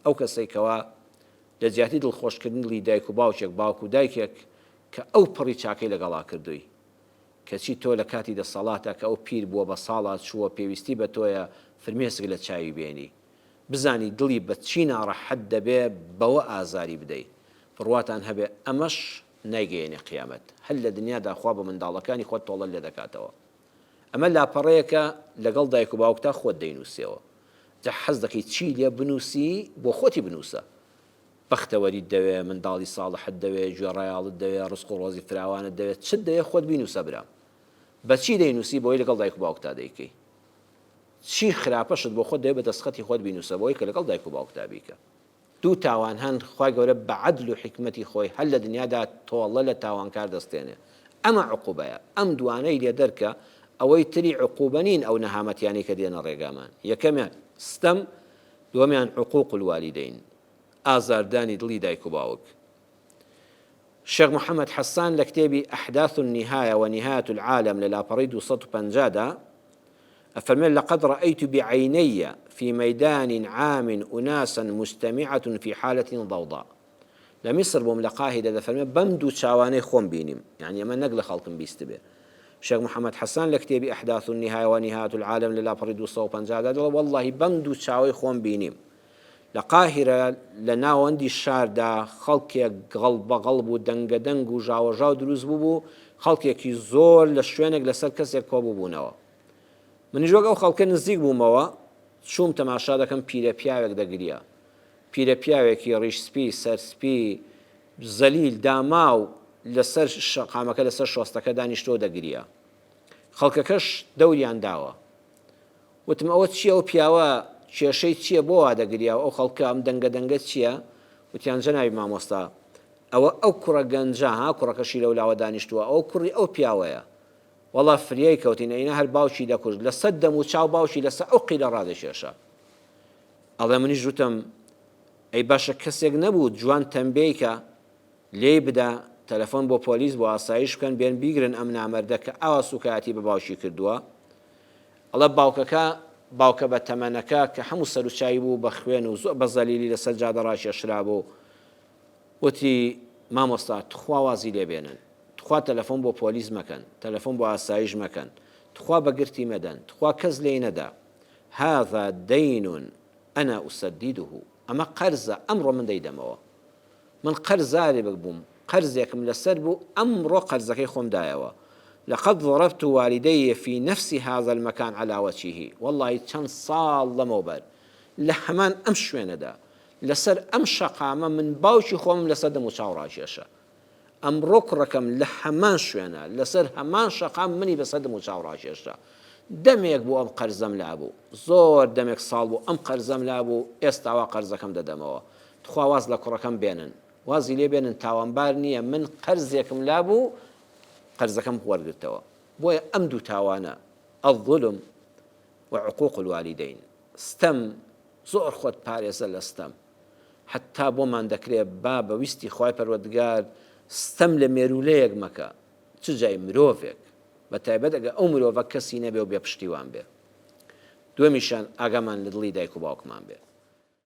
ئەو کەسەی کەوا لە جیاتی دڵخۆشکردنی دڵی دایک و باوکێک باوک و دایکێک کە ئەو پەڕی چاکەی لەگەڵا کردووی کەچی تۆ لە کاتی دەسەڵاتا کە ئەو پیر بووە بە ساڵا چووە پێویستی بە تۆیە فرمێسک لە چاوی بێنی بزانی دڵی بە چی ناڕەحەت دەبێ بەوە ئازاری بدەی بڕواتان هەبێ ئەمەش نایگەیەنێ قیامەت هەر لە دنیادا خوا بە منداڵەکانی خۆت تۆڵەت لێ دەکاتەوە ئەمە لاپەڕەیەکە لەگەڵ دایک و باوکتا خۆت دەینوسیەوە جا حەز دەکەی چی لێ بنوسی بۆ خۆتی بنوسە بەختەوەریت دەوێ منداڵی ساڵحت دەوێ گوێڕایەڵت دەوێ ڕزق و ڕۆزی فراوانت دەوێ چت دەوێ خۆت بینوسە برام بەچی دەینوسی بۆی لەگەڵ دایک و باوکتا دەیکەی چی خراپەشت بۆ خۆت دەوێ بە دەستخەتی خۆت بینوسە بۆی کە لەگەڵ دایک و باوکتا بیکە. دوو تاوان هەن خوای گەورە بە عەدل و حیکمەتی خۆی هەر لە دنیادا تۆڵە لە تاوانکار دەستێنێ ئەمە عقوبەیە ئەم دوانەی لێ دەرکە ئەوەی تری عقوبە نین ئەو نەهامەتیانەی کە دێنە ڕێگامان یەکەمیان ستەم دووەمیان عقوق الوالدین ئازاردانی دڵی دایک و باوک شێخ محەمەد حەسان لە کتێبی احداث النهایە و نهایە العالم لە لاپەڕەی 250 دا ئەفەرمێ لقد رأیت بعینی فی میدان عام اناسا مجتمعة فی حالة ضوضاء لە میسر بووم لە قاهیرە دەفەرمێ بەم دوو چاوانەی خۆم بینیم یعنی ئەمە نەک لە خەڵکم بیستبێ شێخ محەمەد حەسان لە کتێبی احداث النهایە و نهایە العالم لە لاپەڕی 250 دا دەڵێ واللهی بەم دوو چاوەی خۆم بینیم لە قاهیرە لە ناوەندی شاردا خەڵکێک غەڵبەغەڵب و دەنگەدەنگ و ژاوەژاو دروست بووبوو، خەڵکێکی زۆر لە شوێنێک لەسەر کەسێک کۆبووبوونەوە. منیش وەک ئەو خەڵکە نزیک بوومەوە، چووم تەماشا دەکەم پیرەپیاوێک دەگریا. پیرەپیاوێکی ڕیش سپی، سەر سپی، زەلیل، داماو لەسەر شەقامەکە لەسەر شۆستەکە دانیشتووە و دەگریا. خەڵکەکەش دەوریان داوە. وتم ئەوە چیە ئەو پیاوە کێشەی چیە بۆ وا دەگریا و ئەو خەڵکە ئەم دەنگە دەنگە چیە؟ وتیان جەنابی مامۆستا ئەوە ئەو کوڕە گەنجە ها کوڕەکەشی لەو لاوە دانیشتووە ئەوە کوڕی ئەو پیاوەیە وەڵا فریای کەوتین ئەینا هەر باوکی دەکوشت لەسەر دەم و چاو باوکی لەسەر ئەو قیرە ڕادەکێشا ئەڵێ منیش وتم ئەی باشە کەسێک نەبوو جوان تەمبێی کە لێی بدا، تەلەفۆن بۆ پۆلیس بۆ ئاسایش بکەن بێن بیگرن ئەم نامەردە کە ئاوا سوکایەتی بە باوکی کردووە. ئەڵێ باوکەکە، باوکە بە تەمەنەکە کە هەموو سەروچاوی بوو بە خوێن و زۆر بە زەلیلی لەسەر جادە ڕاکێشرابوو، وتی، مامۆستا تخوا وازی لێ بێنن، تخوا تەلەفۆن بۆ پۆلیس مەکەن، تەلەفۆن بۆ ئاسایش مەکەن، تخوا بە گرتی مەدەن، تخوا کەس لێی نەدا، هذا دین انا اسدده، ئەمە قەرزە ئەمڕۆ من دەیدەمەوە. من قەرزارێک بووم، قەرزێکم لەسەر بوو، ئەمڕۆ قەرزەکەی خۆم دایەوە. لقد ضربت والدی فی نفس هذا المکان علی وجهه، وەڵڵاهی چەند ساڵ لەمەوبەر لە هەمان ئەم شوێنەدا، لەسەر ئەم شەقامە من باوکی خۆمم لەسەر دەموچاو ڕاکێشا. ئەمڕۆ کوڕەکەم لە هەمان شوێنە، لەسەر هەمان شەقام منی بەسەر دەموچاو ڕاکێشا. دەمێک بوو ئەم قەرزەم لابوو، زۆر دەمێک ساڵ بوو ئەم قەرزەم لابوو، ئێستا وا قەرزەکەم دەدەمەوە. تخوا واز لە کوڕەکەم بێنن وازی لێ بێنن تاوانبار نییە من قەرزێکم لابوو قەرزەکەم وەرگرتەوە بۆیە ئەم دوو تاوانە الظلم و عقوق الوالدین ستەم زۆر خۆت پارێزە لە ستەم حتا بۆمان دەکرێ با بە ویستی خوای پەروەردگار ستەم لە مێروولەیەک مەکە چ جای مرۆڤێک بە تایبەت ئەگە ئەو مرۆڤە کەسی نەبێ و بێ پشتیوان بێ دووەمیشان ئاگامان لە دڵی دایک و باوکمان بێ.